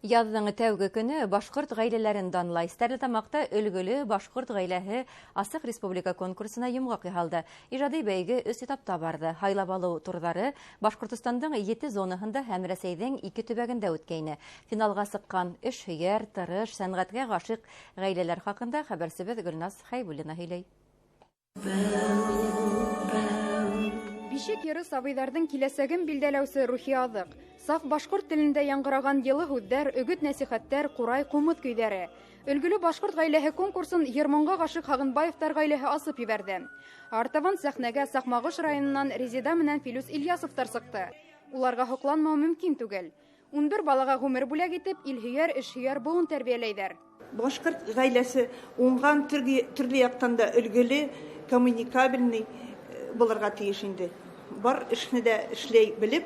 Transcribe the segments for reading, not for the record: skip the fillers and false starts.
Яҙҙың тәүге көнө башҡорт ғаиләләрен данлай. Стәрлетамаҡта өлгөлө башҡорт ғаиләһе асыҡ республика конкурсына йомғаҡ яһалды. Ижади бәйге 3 этапта барҙы. Һайлап алыу турҙары Башҡортостандың 7 зонаһында һәм Рәсәйҙең 2 төбәгендә үткәйне. Финалға сыҡҡан эшһөйәр, тырыш, сәнғәткә ғашиҡ ғаиләләр хаҡында хәбәрсебеҙ Гөлназ Хәйбуллина һөйләй. Бишек йыры сабыйҙарҙың киләсәген билдәләүсе рухи аҙыҡ. Саф башҡорт телендә яңғыраған йылы һүҙҙәр, өгөт-нәсихәттәр, ҡурай, ҡумыҙ көйҙәре. Өлгөлө башҡорт ғаиләһе конкурсын йыр-моңға ғашиҡ Һағынбаевтар ғаиләһе асып ебәрҙе. Артабан сәхнәгә Саҡмағош районынан Резеда менән Филүс Ильясовтар сыҡты. Уларға һоҡланмау мөмкин түгел. 11 балаға ғүмер бүләк итеп, илһөйәр, эшһөйәр быуын тәрбиәләйҙәр. Башҡорт ғаиләсе уңған төрлө яҡтан да өлгөлө, коммуникабельный булырға тейеш инде. Бар эшне дә эшләй белеп,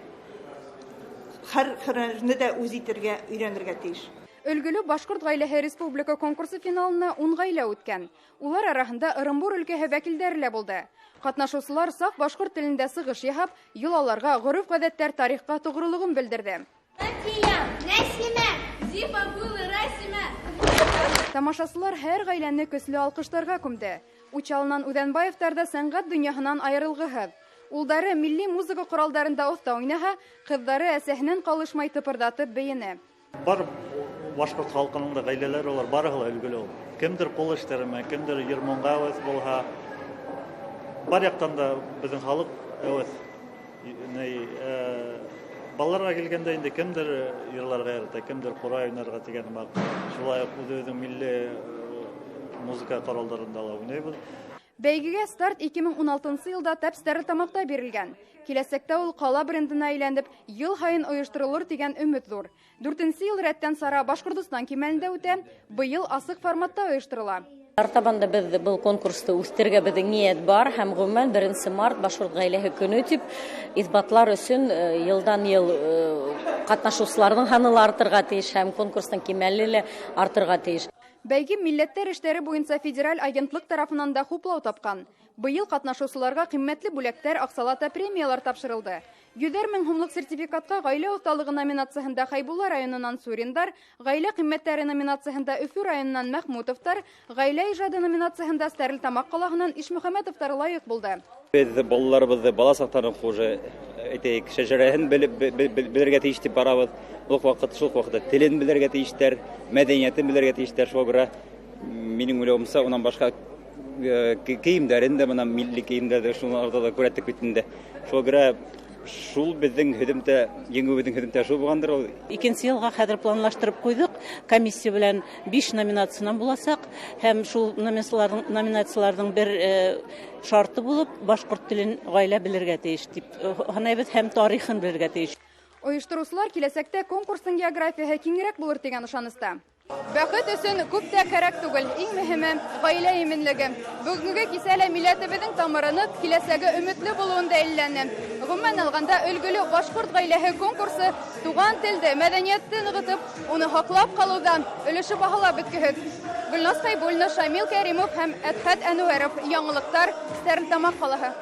һәр һөнәрне дә үҙ итергә, өйрәнергә тейеш. Өлгөлө башҡорт ғаиләһе республика конкурсы финалына 10 ғаилә үткән. Улар араһында Ырымбур өлкәһе вәкилдәре лә булды. Ҡатнашыусылар саф башҡорт телендә сығыш яһап, йолаларға, ғөрөф-ғәҙәттәр, тарихҡа тоғролоғон белдерҙе. Тамашасылар һәр ғаиләне көслө алҡыштарға күмде. Учалынан Үҙәнбаевтар ҙа сәнғәт донъяһынан айырылғыһыҙ. Улдары милли музыка ҡоралдарында оҫта уйнаһа, ҡыҙҙары әсәһенән ҡалышмай тыпырҙатып бейене. Бар башҡорт халҡының да ғаиләләре улар барыһы ла өлгөлө ул. Кемдер ҡул эштәре менән, кемдер йыр-моңға әүәҫ булһа, бар яҡтан да беҙҙең халыҡ әүәҫ. Балаларға килгәндә инде кемдер йырларға ярата, кемдер ҡурай уйнарға тигән һымаҡ. Шулай уҡ үҙебеҙҙең милли музыка ҡоралдарында ла уйнайбыҙ. Бәйгегә старт 2016 йылда тәп Стәрлетамаҡта бирелгән. Киләсәктә ул ҡала брендына әйләнеп, йыл һайын ойошторолор тигән өмөт ҙур. 4-нсе йыл рәттән сара Башҡортостан кимәлендә үтә, быйыл асыҡ форматта ойошторола. Артабан да беҙ был конкурсты үҫтерергә беҙҙең ниәт бар һәм ғөмүмән 1 март башҡорт ғаиләһе көнө тип иҫбатлар өсөн йылдан йыл ҡатнашыусыларҙың һаны ла артырға тейеш һәм конкурстың кимәле лә артырға тейеш. Бәйге милләттәр эштәре буйынса федераль агентлык тарафынан да хуплау тапҡан. Быйыл ҡатнашыусыларға ҡиммәтле бүләктәр, аҡсалата премиялар тапшырылды. 100 мең һумлыҡ сертификатҡа ғаилә оҫталығы номинацияһында Хәйбулла районынан Суриндар, ғаилә ҡиммәттәре номинацияһында Өфө районынан Мәхмүтовтар, ғаилә ижады номинацияһында Стәрлетамаҡ ҡалаһынан Ишмөхәмәтовтар лайыҡ булды. Беҙ балаларыбыҙҙы бала саҡтан уҡ уже әйтәйек, шәжәрәһен белергә тейеш тип барабыҙ. Ул ваҡыт, шул ваҡытта телен белергә тейештәр, мәҙәниәтен белергә тейештәр. Шуға күрә минең уйлауымса, унан башҡа кейемдәрен дә, бына милли кейемдәрҙе шуларҙы ла күрәттек бит инде. Шуға күрә шул беҙҙең һөҙөмтә, еңеүебеҙҙең һөҙөмтә шул булғандыр ул. Икенсе йылға хәҙер планлаштырып ҡуйҙыҡ. Комиссия белән 5 номинациянан буласаҡ һәм шул номинацияларҙың бер шарты булып башҡорт телен ғаилә белергә тейеш тип һанайбыҙ һәм тарихын белергә тейеш. Ойоштороусылар киләсәктә конкурстың географияһы киңерәк булыр тигән ышаныста. Бәхет өсөн күп тә кәрәк түгел, иң мөһиме ғаилә именлеге. Бөгөнгө кисә лә милләтебеҙҙең тамыры ныҡ, киләсәге өмөтлө булыуын дәлилләне. Ғөмүмән алғанда, өлгөлө башҡорт ғаиләһе конкурсы туған телде, мәҙәниәтте нығытып, уны һаҡлап ҡалыуҙа өлөшө баһалап бөткөһөҙ. Гөлназ Хәйбуллина, Шамил Кәримов һәм Әдхәт Әнүәров. Яңылыҡтар, Стәрлетамаҡ ҡалаһы.